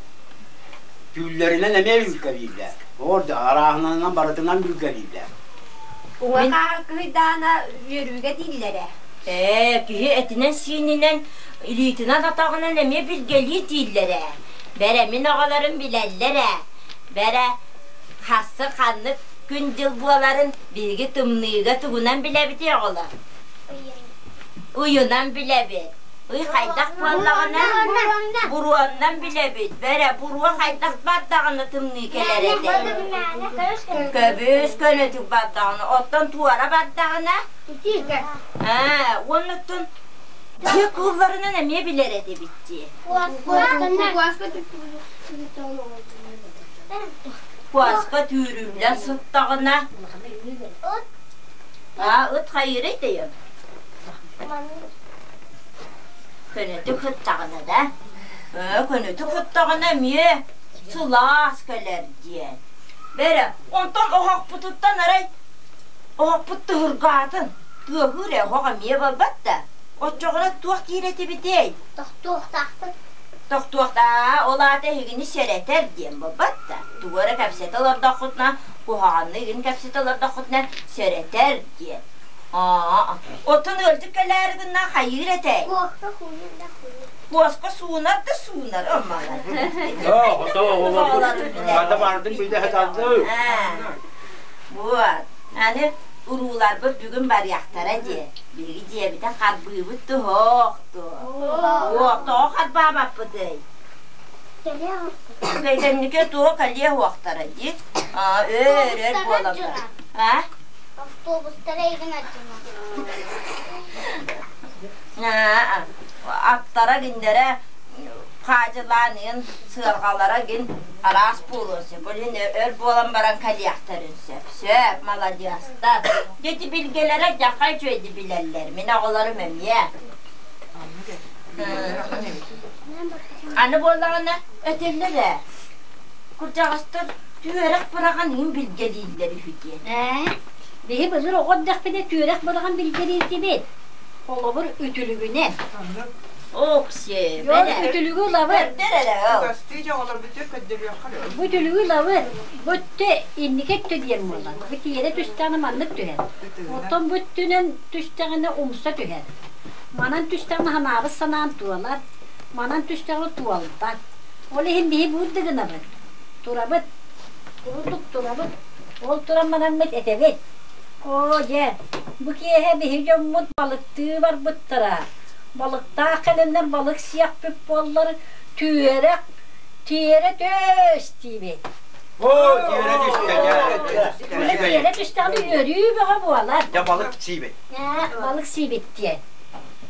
Түүллэринэн эмиэ билгэлииллэр. Орда арааһынанан барытынан билгэлииллэр. Уҥа хааһы кыһыйдаана үөрүүгэ дииллэрэ. Ээ, киһи этинэн-сиининэн, илиитинэн-атаҕынан эмиэ билгэлии дииллэр ээ. Бэрэ, мин оҕолорум билэллэр ээ. Бэрэ, хассы ханнык күн-дьыл буоларын биһиги тымныыга тугунан билэбитий оҕолор? Ыйынан билэбит. Ый хайдах буоллаҕына буруоннан билэбит. Бэрэ, буруо хайдах бардаҕына тымныы кэлэр этэ. Көбүс көнөтүк бардаҕына, оттон туора бардаҕына Ээ, уоннаттан дьиэ кыылларынан эмиэ билэр этибит дии. Куоска түүрүллэн сыттаҕына, аа, ыт хайыырый дэйэн? Көнөтүк сыттаҕына да? Ээ, көнөтүк сыттаҕына эмиэ сылаас кэлэр диэн. Бэрэ, онтон оһохпутуттан арай Оһохпут тыһыргаатын, тыаһыыр ээ, оһох эмиэ буолбат да. Оччоҕуна туох диир этибитий? Тохтуохтаахпыт. Тохтуохтаа, ол аата эһигини сэрэтэр диэн буолбат да. Тугу эрэ кэпсэтэ олордоххутуна, куһаҕанны игин кэпсэтэ олордоххутуна сэрэтэр диэн. Аа, оттон ыалдьыт кэлээри гынна хайыыр этэй? Куохта хуйун да хуйун. Куоска суунар да суунар, оммалар. Вот. Аны урууларбыт бүгүн барыахтара дии. Биһиги дьиэбитин харбыыбыт туһоохту. Тоҕо харбаабаппытый? Кэнники туох кэлиэ уохтара дии. Өөр өр буолаллар. А? Автобустара игин ардьына. Аттара гиндэрэ хаадьылаан иһин сыарҕалара гин араас буолуон сөп. Ол иһин өр буолан баран кэлиэхтэрин сөп. Сөп, маладьыастар. Дети билгэлэрэ дьаха үчүгэйди билэллэр. Мин оҕолорум эмиэ. Аны буоллаҕына этэллэр ээ. Кырдьаҕастар түөрэх быраҕан иһин билгэлииллэр үһү диэн. Ээ, биһи былыр оҕо эрдэхпинэ түөрэх быраҕан билгэлиирдибит. Холобур, үтүлүгүнэн. Окси, Дьон үтүлүгү ылабыт. Көрдөр эрэ ыл. Кастыы дьоҕолорбутугар көрдөрүөххэ Бу үтүлүгү ылабыт. Бу өттө инники өттө диэн буолар. Бу тиэрэ түстэҕинэ маннык түһэр. Оттон бу өттүнэн түстэҕинэ умса түһэр. Манан түстэҕинэ санаабыт санаан туолар. Манан түстэҕинэ туолбат. Ол иһин биһи буурда гынабыт. Турабыт. Курдук турабыт. Ол туран манаммыт этэбит. Оо дьэ, бу киэһэ биһи дьоммут балыктыы барбыттара. Балыктаах кэлэннэр балык сиэхпит буоллар, түөрэх, тиэрэ түс диибит. Оо, тиэрэ түстэ, дьэ. Тиэрэ түстэҕинэ үөрүү бөҕө буолар. Дьэ, балык сиибит. Балык сиибит диэн.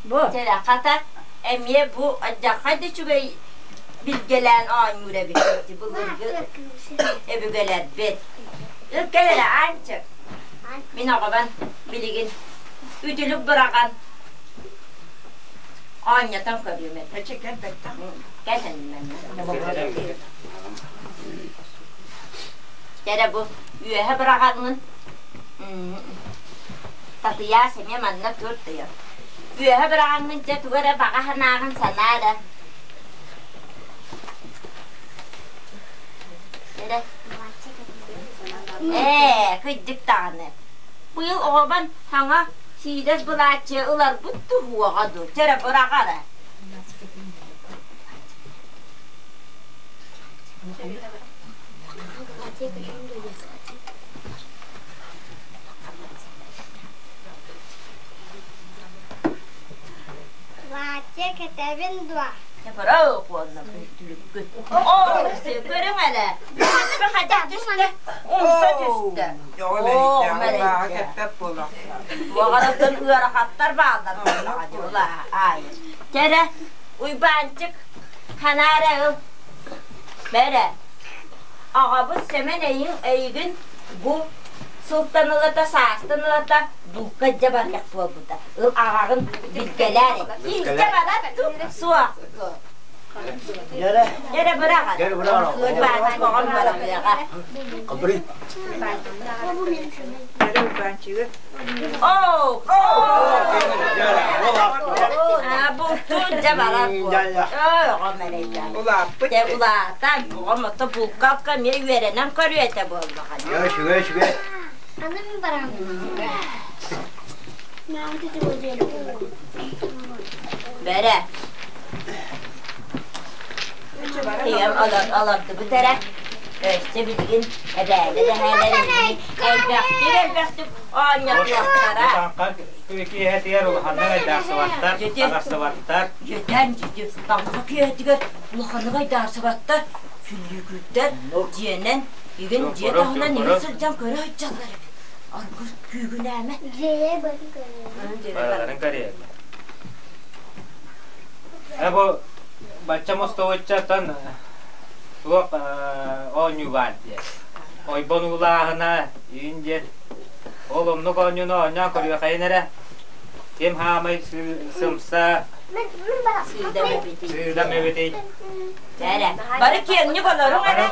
Бу. Дьэ, хата, эмиэ бу алдьархай да үчүгэй билгэлээн оонньуур эбит былыргы өбүгэлэрбит. Кэл эрэ, Аанчык. Мин оҕобон билигин үтүлүк быраҕан оонньотон көрүөм этэ. Кэл Кэрэ бу үөһэ быраҕаҥҥын Татыйаас эмиэ манна тур тыйар. Үөһэ быраҕаҥҥын дьэ тугу эрэ баҕа санааҕын санаа эрэ. Эрэ. Ээ, кыйдык даҕаны. Быйыл оҕобон хаҥа сиидэс былааччыйа ыларбыт туһуоҕа дуу, чэрэ быраҕара. Платье кэтэбин дуо? Бырау уонна Оо, көрүҥ эрэ. Хайдах түстэ? Умса түстэ. Оо, кэппэт буолар. Уоҕараттан ыарахаттар бааллар буоллаҕа аайы. Кэрэ, Уйбаанчык, ханаара ыл. Бэрэ, аҕабыт Сэмэн эйиҥ эйигин бу сылтан ылата, саастан ылата булка дьэ барыах буолбута. Ыл аҕаҕын билгэлээр. Илдьэ барар суох. Дьэрэ. Дьэрэ быраҕар. Дьэрэ быраҕар. Уйбаанчык оҕом барыаҕа. Кабыры. Дьэрэ Уйбаанчыгы. Оо! Бултуун дьэ барар оҕом эрэйдэ. Улааппыт. Дьэ улаатан, оҕом ото булкалка эмиэ үөрэнэн көрүө этэ буоллаҕа. Үчүгэй, үчүгэй. Аны мин барам. Бэрэ. Ийэм олордубут эрэ. Өссө билигин эбээлэр эһээлэр элбэхтик элбэхтик оонньотуохтара. Киэһэтигэр улаханнык айдаарсыбаттар, таҥарсыбаттар. Дьүтэн дьүтү таҥха киэһэтигэр улаханнык айдаарсыбаттар, сүллүүкүттэр дьиэнэн игин дьиэ таһынан иһин сылдьан көрө сылдьаллар эбит. Аргыс күүгүнээмэ. Дьиэ бары көрүө. Барыларын көрүөллэр. Э бу бачча мостовоччаттан туох оонньуу баар диэн. Ойбон уулааһына иин диэн. Ол оннук оонньууну оонньоон көрүөххэйин эрэ. Ким хаамай сымса сыыдам эбитий. Бэрэ. Бары киэҥник олоруҥ эрэ.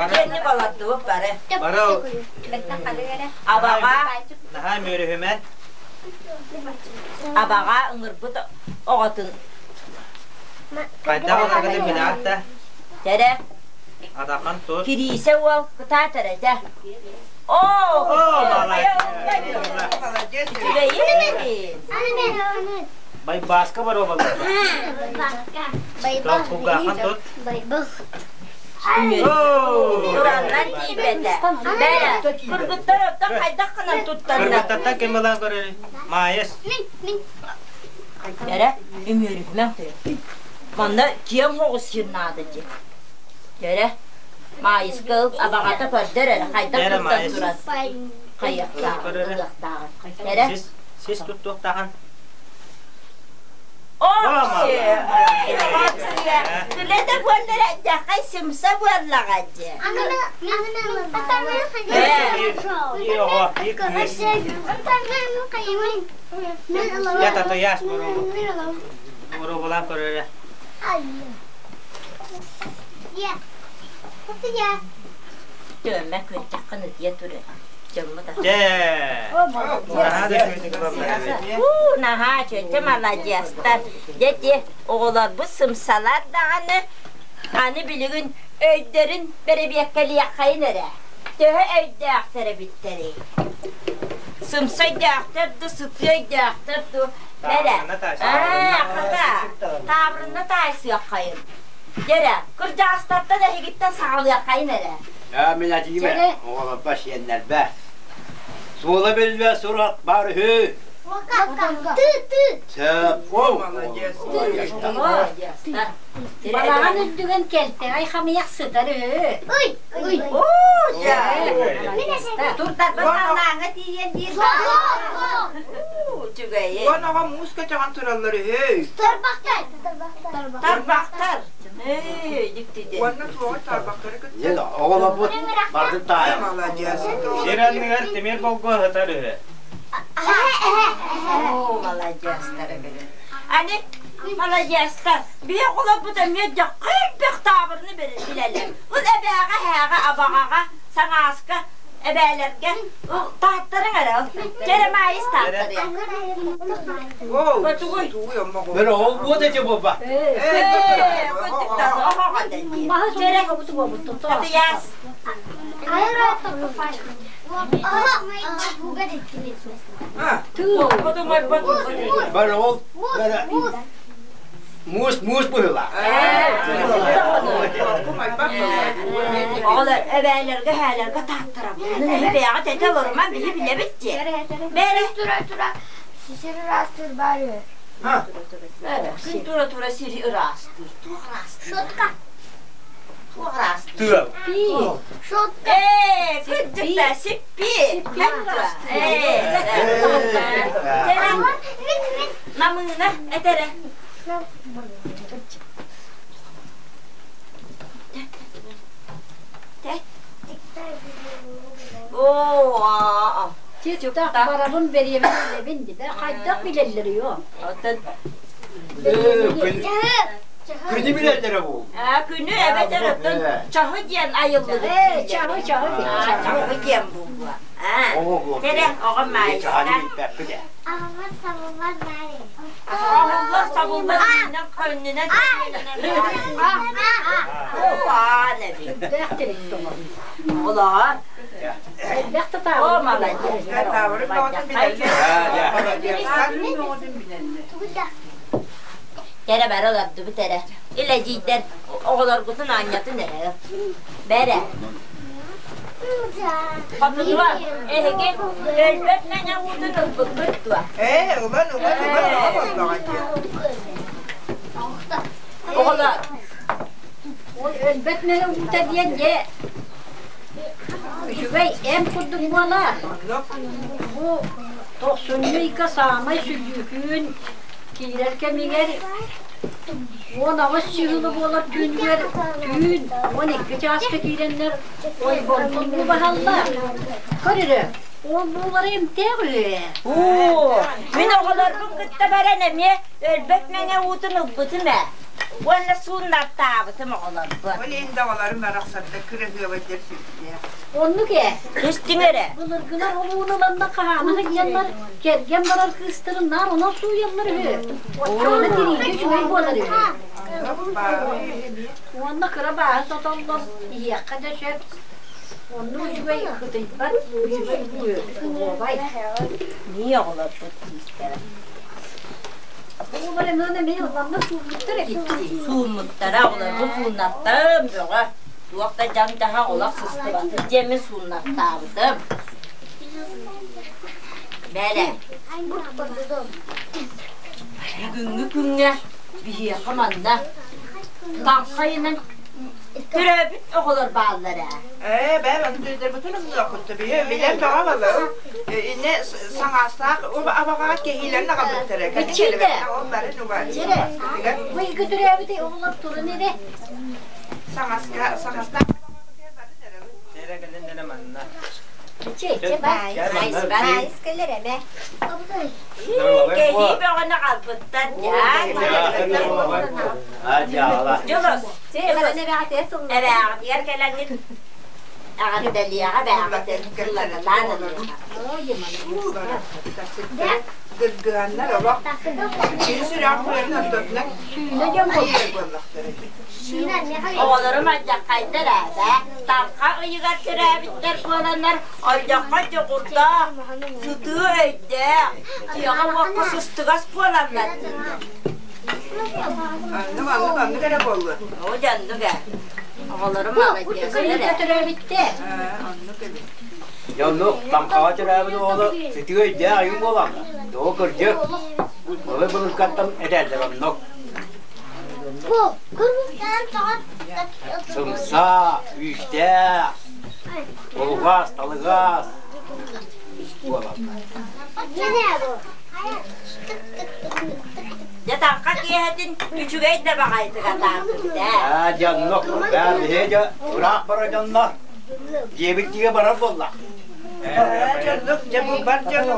Киэҥник олордубут бары. Бары Абаҕа наһаа мүөрүһүмэ. Абаҕа ыҥырбыт оҕотун Хайдах олоргутун билэҕит да? Тэрэ. Атахан тус. Кириисэ уол кытаатар этэ. Оо! Молодец! Үчүгэйин! Байбааска боруобалар. Байбаас. Кулгааххан тут. Байбаас. Тураннан тиийбэтэ. Бэрэ, кыргыттар оттон хайдах гынан туттаннар? Кыргыттартан ким ылан көрөрүй? Маайыс. Мин, мин. Эрэ, үмүөрүһүмэҥ тойон. Манна киэҥ оҕус сир наада дии. Эрэ, Маайыска ыл, абаҕата көрдөр эрэ, хайдах Эрэ, туттан Маайыс. туран хайыахтааҕын, ылыахтааҕын. Эрэ. Сис, сис туттуохтааҕын. Күлэтэ буоллар эддэххэй сымса буоллаҕа дии. Я татуяс боруобалаан көрөрө. Төммө күнтэххин ытыйа турар. Наһаа чөчө маладьыастар. Дьэ оҕолорбут сымсалар даҕаны аны билигин өйдөрүн бэрэбиэркэлиэххэйин эрэ. Төһө өйдөөхтөр эбиттэрий? Сымса өйдөөхтөр ду, сытыы өйдөөхтөр ду? Бэрэ. Аа, хата, таабырынна таайсыаххайын. Дьэрэ, кырдьаҕастартан эһигиттэн саҕалыаххайын эрэ. Ээ, мин этиим эрэ, оҕолорбо сиэннэрбэ. Суола биллибэт сурах баар үһү. Ты-ты. Сөп. Молодец. Балаҕан үрдүгэн кэлтэҕэй хамыйах сытар үһү. Ый, ый. Турдарбын халлааҥҥа тиийэн диир Үчүгэйи. Уон оҕо муус көтөҕөн тураллар үһү. Тарбахтар. Тарбахтар. Ээ, дьиктиде. Уонна туоҕу тарбахтары кытта. Дьэ, оҕолорбут бардын таайа. Молодец. Сир анныгар тимир болгуо сытар үһү. Оо, маладьыастар эбит. Аны маладьыастар, биһи оҕолорбут эмиэ дьахха элбэх таабырыны билэллэр. Ол эбээҕэ, эһээҕэ, абаҕаҕа, саҥааска эбээлэргэ тааттарыҥ эрэ ол. Черемаис тааттарыа. Тугуй? Бөрө ол буот эти буолба. Татыяс. Бөрө ол муус муус быһыла. Оҕолор эбээлэргэ эһээлэргэ тааттарабыт. Бэйэҕэ тэтэ олоруман биһи билэбит дии. Бээрэ. Тура тура сири ыраастыыр баар үһү. Күн тура тура сири ыраастыыр. Туох ыраастыыр? Шотка. Туох ыраастыыр? Тыал. Шотка. Ээ, кырдьыкта, сиппи. Ээ, Намыына этэрэ. Оо, Тиэтээх барабын бэриэмэ билэбин дибэ хайдах билэллэр йо? Оттон Күнү билэллэрэ бу. Күнү эбэтэр оттон чаһы диэн айыллыбыт. Ээ, чаһы чаһы Чаһы диэн буолуо. Кэрэ оҕо маайыста. Аҕабар сабыллар баар Аҕаллар сабыллар иннинэн көннүнэн Оҕаан эбит. Оҕолоор. Элбэх да О, молодец. Таабырын бөҕөтүн билэллэр. Кэрэ бары олордубут эрэ. Илэдьиийдэр оҕолоргутун оонньотун эрэ. Бэрэ. Хотунуо, эһиги өлбөт мэҥэ уутун ылбыккыт дуо? Ээ, ылан, ылан, ылан, оҕо буоллаҕа дии. Оҕолор. Ол өлбөт мэҥэ уута диэн дьэ үчүгэй эм курдук буолар. Бу тохсунньу ыйга саамай сүллүүкүүн киирэр кэмигэр 18 чыһылы буолар түүнүгэр түүн 12 чааска киирэннэр ойбонтон баһаллар. Көр эрэ, ол буулара эмтээх үһү ээ. Оо, мин оҕолорбун кытта баран эмиэ өлбөт мэҥэ уутун ылбытым ээ. Уонна сууннартаабытым оҕолорбун. Ол иһин да оҕолорум барахсаттар кыраһыабайдар сүрдээх. Оннук ээ. Истиҥ эрэ. Былыргылар олууну ыланнар хаһаана сылдьаннар кэргэн барар кыыстарын наар онон сууйаллар үһү. Оччоҕуна тириигэ үчүгэй буолар үһү. Уонна кыра бааһы сотоллор, иһиэххэ да сөп. Оннук үчүгэй ытыйбат, үчүгэй буобай. Нии оҕолорбут тиистэрэ. Оҕолор эмиэ эмиэ ылланна сууммуттар эбит. Сууммуттара, оҕолорбун сууннартым бөҕө. Туох да дьаҥ-дьаһах олох сыстыбатын диэммин сууннартаабытым. Бэрэ. Бүгүҥҥү күҥҥэ биһиэхэ манна таҥхайынан төрөөбүт оҕолор бааллар ээ. Ээ, бээ, маны дүөдэрбитин умнуохпут биһи билэн бөҕө балар. Инне саҥаастаах абаҕаҕа кэһиилэрин аҕалбыттара. Иччитэ. Ол барын уба. Дьэрэ, бу иги төрөөбүт оҕолор туран эрэ. Саҥаска, саҥастаах Эрэ кэлин эрэ манна. Айыс кэлэр эмэ. Кэһии бөҕөнү аҕалбыттар Дьулус, эбээҕитигэр кэлэҥҥит эҕэрдэлиэҕэ эбээҕитин кылларылаан ылыаҕа. Кыргыһаннар олох киһи сүрэҕин быарын ортотунан буоллахтара. Оҕолорум алдьархайдар ээ, Таҥха ыйыгар төрөөбүттэр буоланнар алдьархай дьоҕурдаах, сытыы өйдөөх, дьиэҕэ-уокка сыстыгас буолаллар. Оннук, оннук, оннук эрэ буоллун. Оо, дьэ оннук ээ. Оҕолорум маладьыастар ээ. Төрөөбүттэр. Оннук эбит. Дьоннук таҥхаҕа төрөөбүт оҕолор сытыы өйдөөх айыы буолаллар. Тоҕо кырдьык, былыр былыргаттан этэллэр оннук. Сымса, күүстээх, булугас, талыгас буолаллар. Дьэ таҥха киэһэтин үчүгэй да баҕайытык атаардыбыт ээ. Аа, дьоннук, биһиги дьэ ыраах барар дьоннор диэбиттигэ барар буоллах. Дьоннук, дьэ бу бар дьону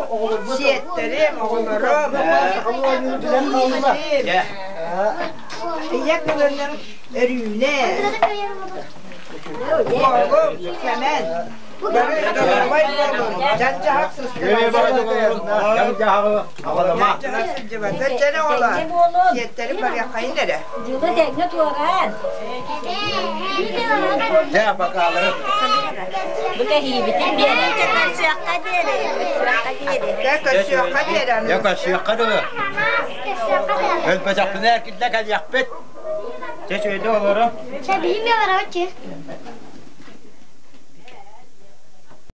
сиэттэрим, оҕолорум, Дьэ, ийэ кылыным Өрүүнэ, уолум Сэмэн, бары доруобай буолун, дьан-дьаһах дьан-дьаһаҕы аҕалыма. сылдьыбатын дьэ оҕолор, сиэттэрим барыаххайын эрэ. Дьылы тэҥҥэ туораан. Дьэ, бакаалары. Бу кэһиибитин биэрэн көрсүөххэ диэри. Көрсүөххэ диэри. Дьэ, көрсүөххэ диэри. Дьэ, көрсүөххэ дылы. Өлбөтөхпүнэ эркиллэ кэлиэхпит. Чэ, чүөйдэ олору. Чэ, биһим барабыччы.